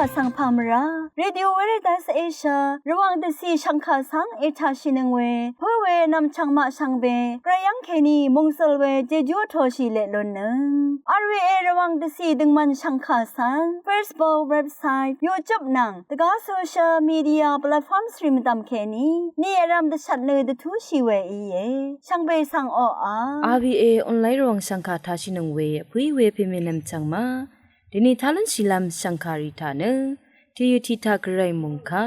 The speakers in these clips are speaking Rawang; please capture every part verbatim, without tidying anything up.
Vsvng pà mvrá Radio Veritas Asia Rvwàng dvcì shv̀ngkà svng ètàshìnøng we pǿ we nv̀mchv̀ng maq shvngbe gvray yv́ng kèní mòngsøl we jejú vtoshì leq lunnøng. R V A Rvwàng dvcì døngmvn shv̀ngkà svng Facebook, website, YouTube nvng dvgá social media platform srì mvdv̀m kèní ni vrv̄m dvshvt nø dvtúshì we íe. Shvngbe svng oqà R V A online Rvwàng shv̀ngkà tashìnøng we vpǿí we pèmè nv̀mchv̀ng ma deni tá lúnshìlv́m shv̀ngkà rì taq nø tìyø tiq taq gvray mòngkà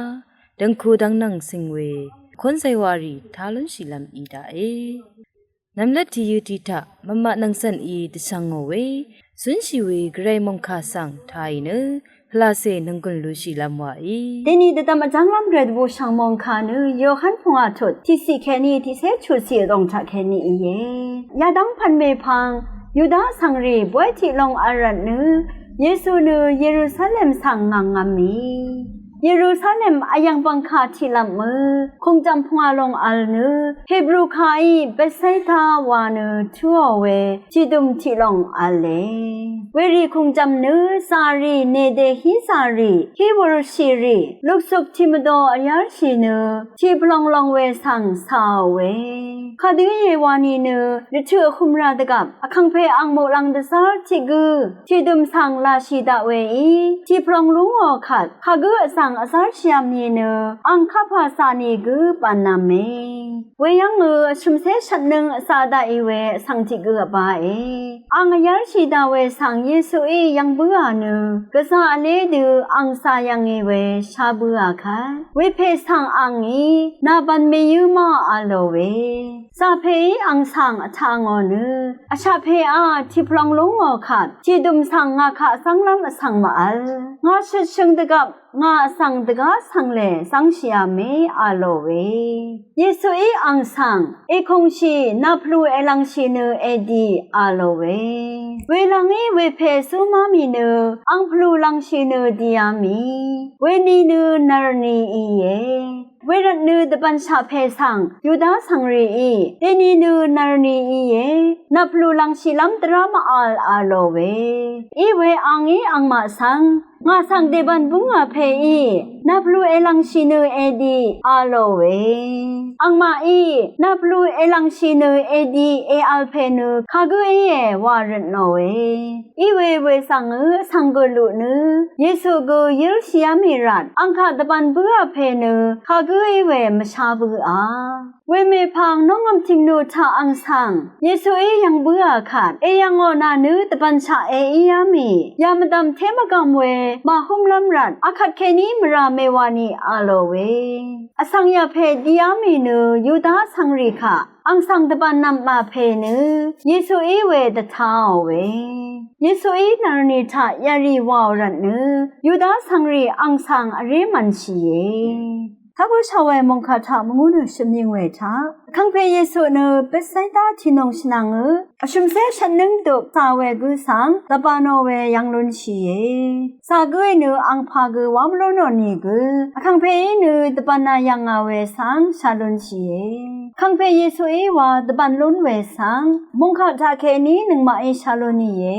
dv̀ngku dv̀ngnv̀ng cing we kónzay wa rì tá lúnshìlv́m í daqe. Nv̀mlvt tìyø tiq taq mvmaq nv̀ngcv̀n í dvshvngò we zúnshì we gvray mòngkà svng tāì nø pvlacè nònggùn lushìlv́m wàí. Deni dvdvm vjv́nglv́m rvt bùshv̀ng mòngkà nø Yohan pungwà tut tiqciq kèní tiqcé chuqciq vdòng taq kèní íe. Yadv́ng pv̀n mèpvng Yuda vsvng rì bóy tiq long v̄l rvt nø Yesu nø Yerusalem svng ngv̀ngv̄m mì. Yerusalem vyv̀ng bv̀ngkà tiqlv̀m mø kùngjv̀m pungwà long v̄l nø Hebru kàí Betsaida wa nø túò we tiqdùm tiq long v̄le. Werì kùngjv̀m nø zàrì nèdè hí zàrì hí wurshìrì luksuk tiq mvdo vyárshì nø tiq pvlong long we svng càò we. Kadø íe wa nìnø rvtø̀ vhø̀m rà dvgvp vkàngpè ang muqlàng dvzv́r tiq gø tiqdø̀m svng laqshì daq weí tiq pvlong lúngò kvt kagǿ vzv̀ng vzv́rshìvm nìnø ang kapà cà nìgø bànv̄me. Weyv́ngø vshø̀mcé shvtnøng vcā daqì we vsvng tiq gø vbāe. Ang vyárshì daq we svng Yesuí yv̀ng bǿà nø gvzà vlé dø ang cà yv̀ngì we shá bǿà kvt wepè svng angí nà bv̀n mèyǿ má a lò we. Zàpèí ang svng vtaq ngò nø vshaq pèá tiq pvlong lúngò kvt tiqdùm svng ngà kaq zv́nglv́m vsvng mvvl. Ngà shøtshøng dvgvp ngà vsvng dvgá svnglè zv́ngshìá mé a lò we. Yesuí ang svng èkùngshì nà pvlù èlv̀ngshì nø èdi a lò we. Welv̀ngí wepè zúmá mì nø ang pvlù lv̀ngshì nø diá mì. Weni nø nv̀rnì íe. Wervt nø dvbv̀nshaq pè svng Yuda vsvng rìí deni nø nv̀rnì íe. Nà pvlù lv̀ngshìlv́m dvrá mvvl a lò we. Iwe angí angmaq svng ngà svng dèbv̀n bǿngà pèí nà pvlù èlv̀ngshì nø èdi a lò we. Angmaqí nà pvlù èlv̀ngshì nø èdi èvl pè nø kagǿ íe wa røt nò we. Iwe we svng vsvng gø luq nø Yesu gø yǿlshìá mì rvt ang kaq dvbv̀n bǿà pè nø kagǿ í we mvshá bǿà. Wemèpvng nongvm tìngnu taq ang svng Yesuí yv̀ng bǿà kvt èyv̀ngò nà nø dvbv̀nshaq èíá mì yà mvdv̀m té mvgvm we màhúmlv́m rvt akvt kèní mvrà mèwà nì a lò we. Vsvng yà pè diá mì nø Yuda vsvng rì kaq ang svng dvbv̀n nv̀mà pè nø Yesuí we dvtāò we. Yesuí nv̀rnì taq yv̀rì wàò rvt nø Yuda vsvng rì ang svng vré mv̀nshìe. Taq bǿshà we mòngkà taq mvngú nø shøpmyøng we taq vkàngpè Yesu nø Betsaida tìnòng shvnvng ø vshø̀mcé shvtnǿng duk cà we gǿ svng dvbà nò we yv́ng lúnshìe. Zàgǿí nø angpà gø wám lú nò nìgø vkàngpèí nø dvbv̀nà yv̀ngà we svng shà lúnshìe. Vkàngpè Yesuí wa dvbv̀n lún we svng mòngkà taq kèní nøngmaqí shà lún íe.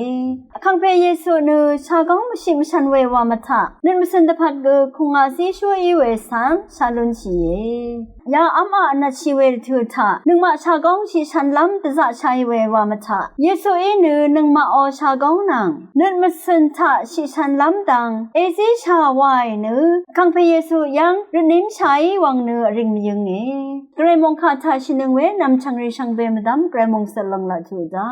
Vkàngpè Yesu nø shagóng mvshiq mvshvn we wa mvtaq nøt mvcø̀n dvpvt gø kùngaq zíshú í we svng shà lúnshìe. Ya v́maq vnvtshì we rvtø̀ taq nøngmaq shagóng shiqshvnlv́m dvzaqshaì we wa mvtaq Yesuí nø nøngmaqò shagóng nvng nøt mvcø̀n taq shiqshvnlv́m dvng èzíshà waì nø vkàngpè Yesu yv́ng rvtnìmshàí wvng nø vrìng mvyǿnge. Gvray mòngkà taq shìnøng we nv̀mchv̀ng rì shvngbe mvdv́m gvray mòngsøl lv̀nglaq tuq dá.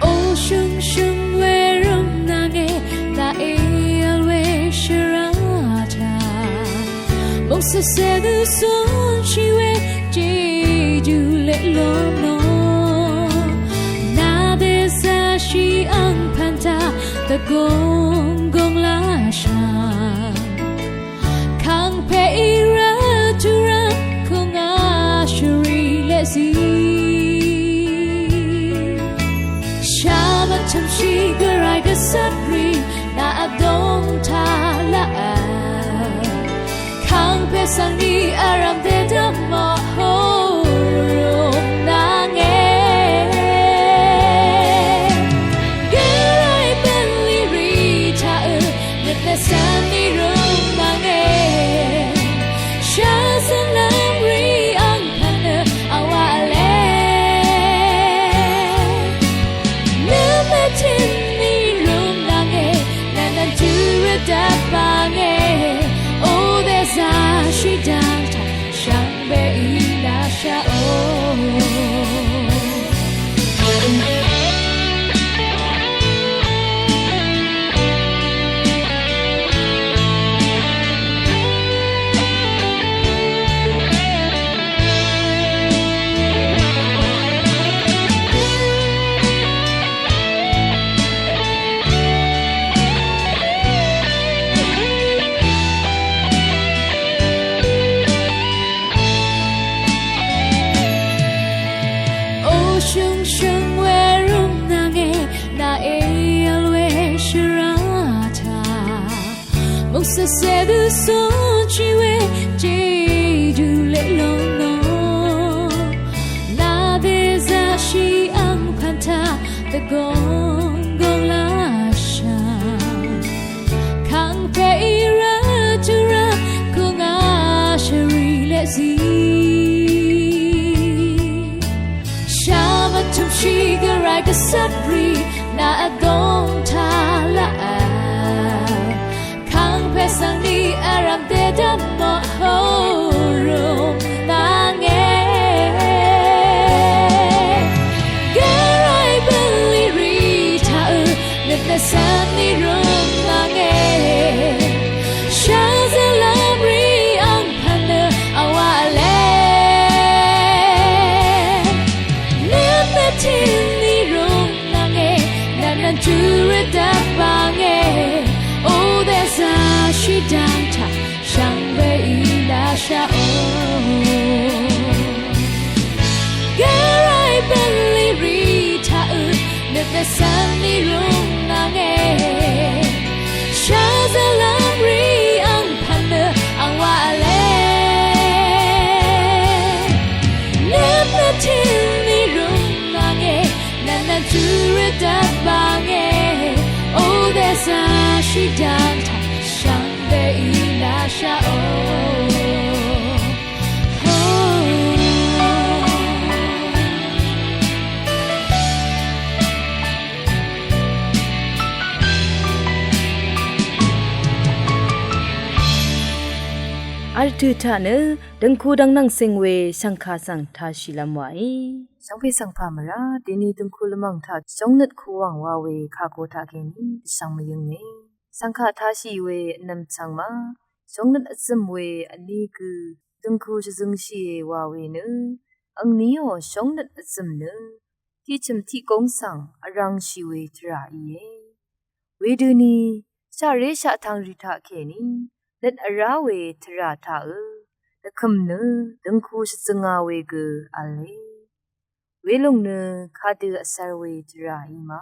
O shøngshøng we rømnange, la e al we shirata. Mong se se du sun shi we, jeju le lo no. Na de sa shi ang panta, the gong gong la sha. Kang pe i Sat rì nà vdóng taq laq vl, kàngpè svng ni vrv̀m dèdv́m mò hó rùng nvng è. Gvray bv̀nlì rì taq ø, nøt mèsvn ni rùng nvng è. Shvzv̀nlv́m rì angpv̀n nø vwà v̄le. Nøt mètìn ni rùng nvng è, nv̀n nv̀n júrøt dvbvng è. Ó dèzà shì dv̀ng taq shvngbe í lashaq ó. Ó shø̀ngshø̀ng we rùng nvng è, nà èvl we shvrá taq muk svse dø sónshì we, jejú leq lóngnò. Nà dèzà shì angpv̀n taq dvgòng gòng lashà. Kàngpè í rvt júrvt kùngà shvrì leq zí. Shvmvt tø̀mshì Gvray Gvsvt rì nà vdóng taq laq vl. Kàngpè svng ni vrv̀m dèdv́m mò hó rùng nvng è. Gvray bv̀nlì rì taq ø, nøt mèsvn ni rùng nvng è. Shvzv̀nlv́m rì angpv̀n nø vwà v̄le. Nøt mètìn ni rùng nvng è, nv̀n nv̀n júrøt dvbvng è. Ó dèzà shì dv̀ng taq shvngbe í lashaq ó. Gvray bv̀nlì rì taq ø, nøt mèsvn ni rùng nvng è. Shvzv̀nlv́m rì angpv̀n nø vwà v̄le. Nøt mètìn ni rùng nvng è, nv̀n nv̀n júrøt dvbvng è. Ó dèzà shì dv̀ng taq shvngbe í lashaq ó. Vl tø̀ taq nø døngku dvng nvng seng we shv̀ngkà svng tāshìlv́m wàí. Shvngpè svng pà mvrá dèni døngku lvmv̀ng taq shóngnøt kuwàng wa we kàgo taq kèní dvshvng mvyǿnge. Shv̀ngkà tāshì we vnvm chvng ma, shóngnøt vzø̀m we vní gø døngku shvzøngshìe wa we nø, angníò shóngnøt vzø̀m nø tiqchø̀m tiqgóng svng vrv̄ngshì we tvrà íe. Wedøni shaqré shaqtvng rì taq kèní nøt vrá we tvrà taqø dvkø̀m nø døngku shvzønga we gø v̄le. Welòng nø kadø vsvr we tvrà í ma.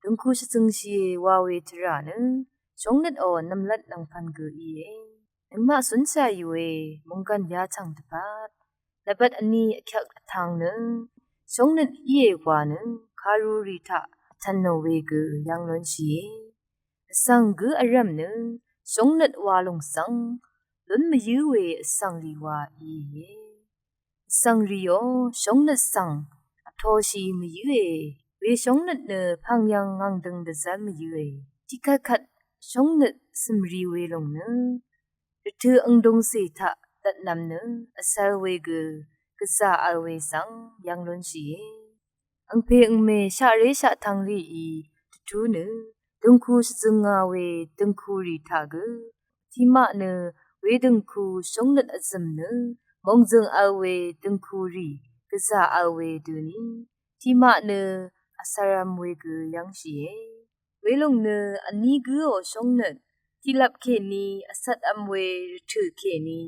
Døngku shvzøngshìe wa we tvrà nø shóngnøtò nv̀mlat nv̀ngpv̀n gø íe. Nøngmaq cúnshàì we mònggv̀n yachv̀ng dvpvt nvbat vní vkyvk vtvng nø shóngnøt íe wa nø karurì taq vtv̀nò we gø yv́ng lúnshìe. Vsvng gǿ vrv̀m nø shóngnøt wa lòng svng lún mvyǿ we vsvng rì wa íe. Vsvng rìò shóngnøt svng vtoshì mvyǿe. We shóngnøt nø pv̀ng yv̀ng ngv̀ngdøng dvzv́r mvyǿe. Tiqkvtkvt shóngnøt cø̀mri we lòng nø rvtø̄ angdungcè taq dvtnvm nø vsvr we gø gvzà vl we svng yv́ng lúnshìe. Angpè angmè shaqré shaqtvng rìí dvtú nø døngku shvzønga we døngku rì taq gø tiqmaq nø wedøngku shóngnøt vzø̀m nø mòngzø̀ng vl we døngku rì gvzà vl we døni tiqmaq nø vsvrvm we gø yv́ngshìe. Welòng nø vní gǿò shóngnøt tiqlap kèní vcvtvm we rvtø̀ kèní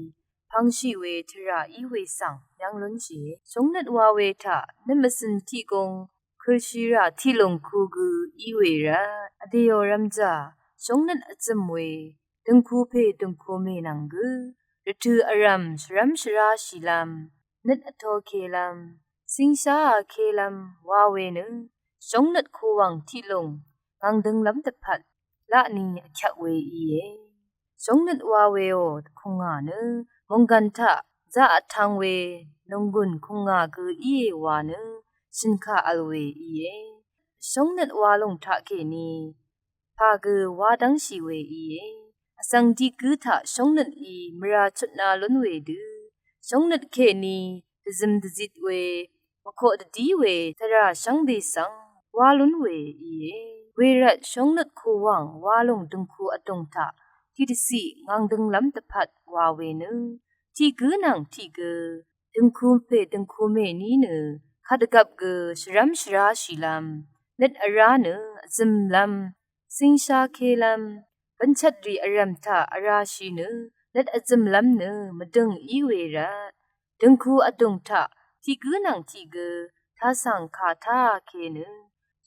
pvngshì we tvrà í we svng yv́ng lúnshìe. Shóngnøt wa we taq nøt mvcø̀n tiqgōng kølshìrà tiqlùng ku gø í we rvt vdèò rvmzà shóngnøt vzø̀m we døngku pè døngku mè nvng gø rvtø̀ vrv̀m shvrv́m shvráshìlv́m nøt vtōkèlv́m cíngsháakèlv́m wa we nø shóngnøt kuwàng tiqlùng ngv̀ngdønglv́m dvpvt laqni vkyvp we íe. Shóngnøt wa weò kùngà nø mònggv̀n taq zaq vtv̄ng we nònggùn kùngà gø íe wa nø shø̀nkà vl we íe. Shóngnøt wa lòng taqkèní pà gø wá dv́ngshì we íe. Vsvng tiq gǿ taq shóngnøt í mvrà chutna lún wedø shóngnøt kèní dvzø̀m dvzit we mvkoq dvdí we tvrà shvngbe svng wá lún we íe. Wervt shóngnøt kuwàng wá lòng døngku vdùng taq tiqdvciq ngv̀ngdønglv́m dvpvt wa we nø tiq gǿ nvng tiq gø døngku pè døngku mèní nø kadvgvp gø shvrv́m shvráshìlv́m nøt vrá nø vzø̀mlv́m cíngshákèlv́m bvnchvtrì vrv̀m taq vrashì nø nøt vzø̀mlv́m nø mvdø̀ng í we rvt døngku vdùng taq tiq gǿ nvng tiq gø tasv̀ng kà táakè nø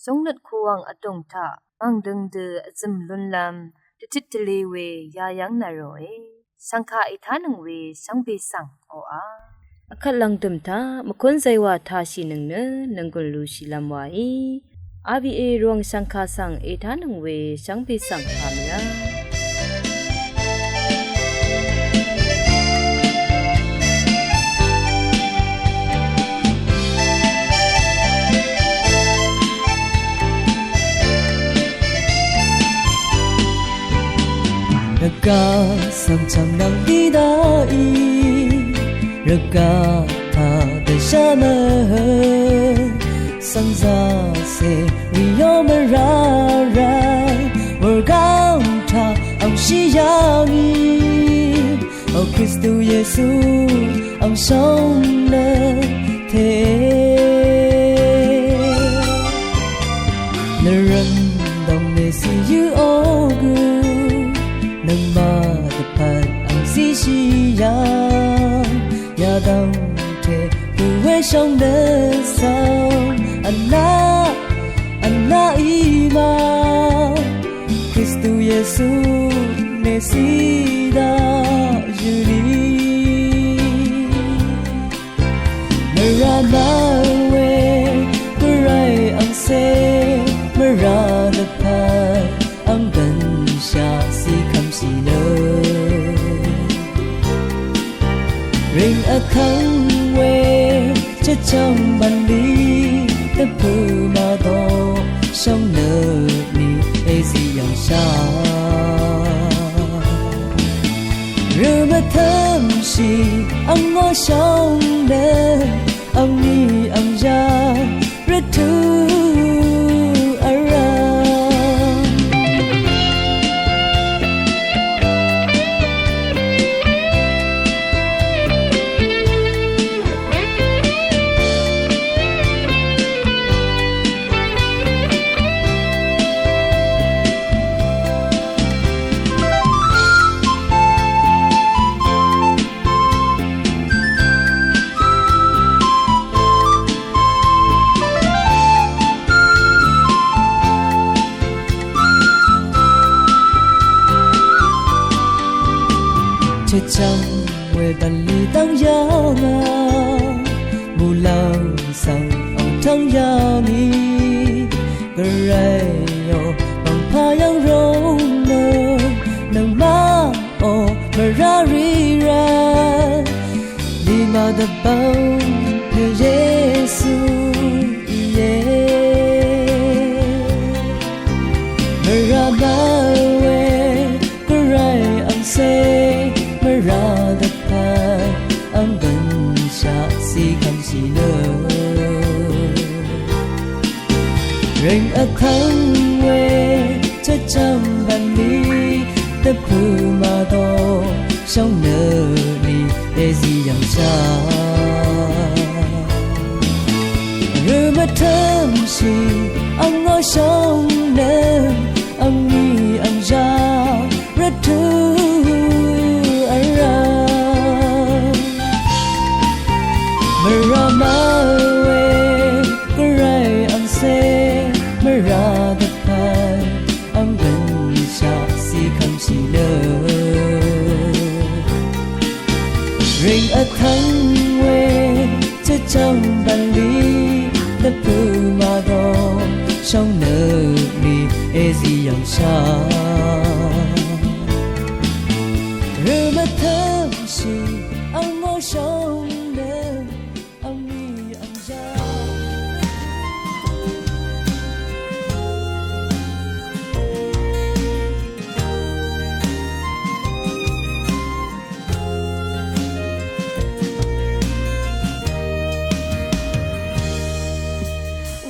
shóngnøt kuwàng vdùng taq ngv̀ngdøng dø vzø̀m lúnlv́m dvtit dvle we yayv́ng nvròe. Shv̀ngkà ètánøng we shvngbe svng oqà vkvt lv̀ngdø̀m taq mvkún zaywà tāshìnøng nø nònggùn lushìlv́m waí. R V A Rvwàng shv̀ngkà svng ètánøng we shvngbe svng pàmìá. Rvgaq svng chv̀ng nvng dí daqì, rvgaq taq dvshá mvhø, svng zaqcè rìó mvrá rvt, wurgáng taq angshí yà ngì, O Kristu Yesu, ang shóngnøt tè. Nvrø̀m dòng mèsì yǿò gø, nøngmaq dvpvt ang zíshì yà, yadv̀ng tè gø we shóngnøt svng, vnaq, vnaq í ma. Kristu Yesu mèsì daq yø̀lì. Mvrà mvl we gvray angcè, mvrà dvpvt ang gv̀nshaq zí kv́mshì nø. Rìng vtv́ng we chvchv́ng bv̀nlì dvpø̀ màdò shóngnøt ni èzí yv̀ngshà. Rø mvtǿmshì angó shóngnøt angní angyaq rvtø̀ vrv̀m. Chvchv́ng we bv̀nlì dv́ng yà ngà, mùlv́m svng ang tv́ng yà ngì, gvray ò, bv̀ngpà yv́ng rúng nø, nøngmaq ò, mvrá rì rvt, lìmà dvbvng pè Yesu íe. Mvrà mvl we gvray angcè, mvrà dvpvt ang gv̀nshaq zí kv́mshì nø. Rìng vtv́ng we chvchv́ng bv̀nlì dvpø̀ màdò shóngnøt ni èzí yv̀ngshà. Rø mvtǿmshì angó shóngnøt angní angyaq rvtø̀ vrv̀m. Mvrà mvl we gvray angcè, Ring vtvng we chvchvng bv̀nlì dvpø̀ màgò shóng nø mì èzí yv̀ngshà. Rø mvtvng shì vngò shóng nø vmì vmzhà.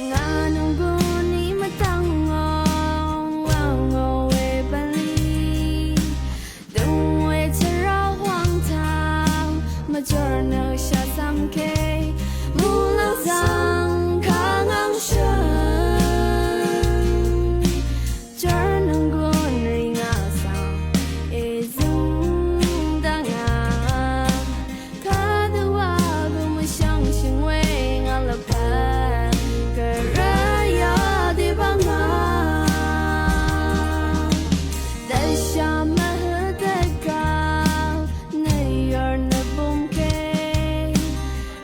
Ngà nònggùn í mvtvng ngò, ngò we bv̀nlì. Døng we chvra hwang tang, mvjor nø shà svng ke, muqlàng svng kà ngvng shø̀n. Jor nònggùn rì ngà svng, èzø̀ng dvngà. Kadø wa gø mvshvng shø̀ng we ngà lvpat, gvray yà dì bvngà. Dvshà mvhø dvgà, nø yor nø bùm ke.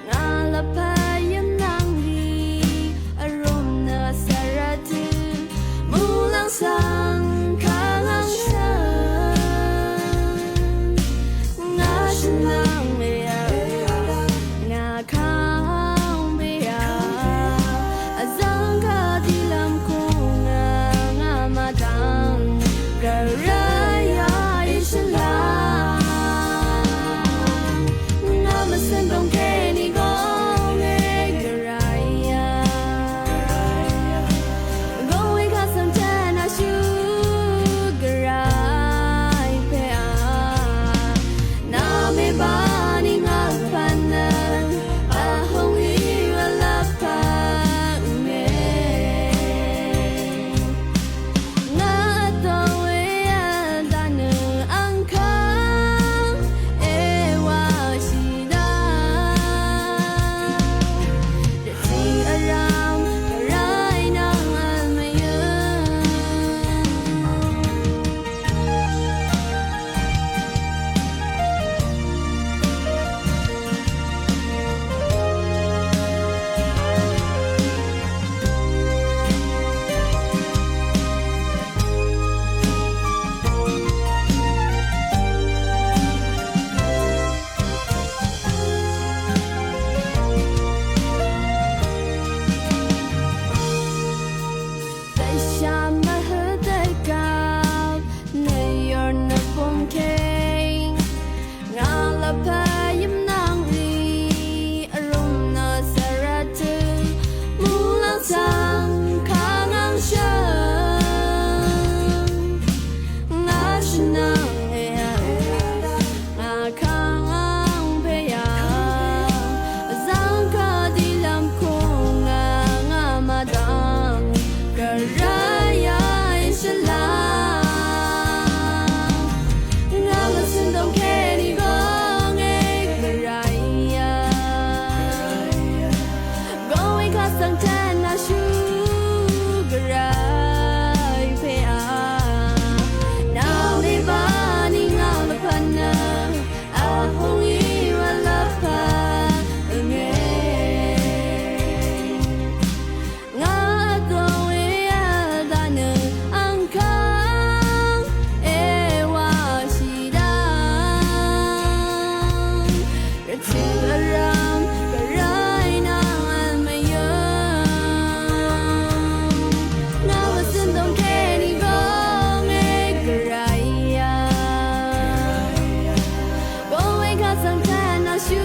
Ngà lvpat yv̀ng nvng lì, vrūm nø svra tø, muqlàng svng kà ngvng shø̀n. Ngà shø̀n nvng mèá, ngà kang bèá, vzv̀ng kà dì lv̀m kù ngà, ngà mvdv̀ng, gvray yà í shvlá. Ngà mvsø̀n dòng kèní gø ngè gvray yà. Gø we kà svng tèn ashú gvray pè á. Nà mè bani ngà pvn nø, vhung í wa lvpat ngè. Ngà vdò we vdà nø angkvng èwà shì daq. Dvzí vrvm gvray nvng vl mvyǿng. Dvshà mvhø dvgvp nø yor nø bùm keng. Ngà lvpat yv̀ng nvng lì vrūm nø svra tø, muqlàng svng kà ngvng shø̀n. Ngà shø̀n nvng èá, ngà kà ngvng pè á. Vzv̀ng kà dì lv̀m kù ngà, ngà mvdv̀ng gvray yà í shvlá. Ngà mvsø̀n dòng kèní gø ngè gvray yà. Gø we kà svng tèn ashú gvray pè á. Nà mè bani ngà lvpat nø, vhung í wa lvpat ngè. Ngà vdò we vdà nø angkvng èwà shì daq. Rvtø̀ vrvm gvray nvng vl mvyǿng. Ngà mvzø̀n dòng kèní gø ngè gvray yà. Gø we kà svng tèn ashú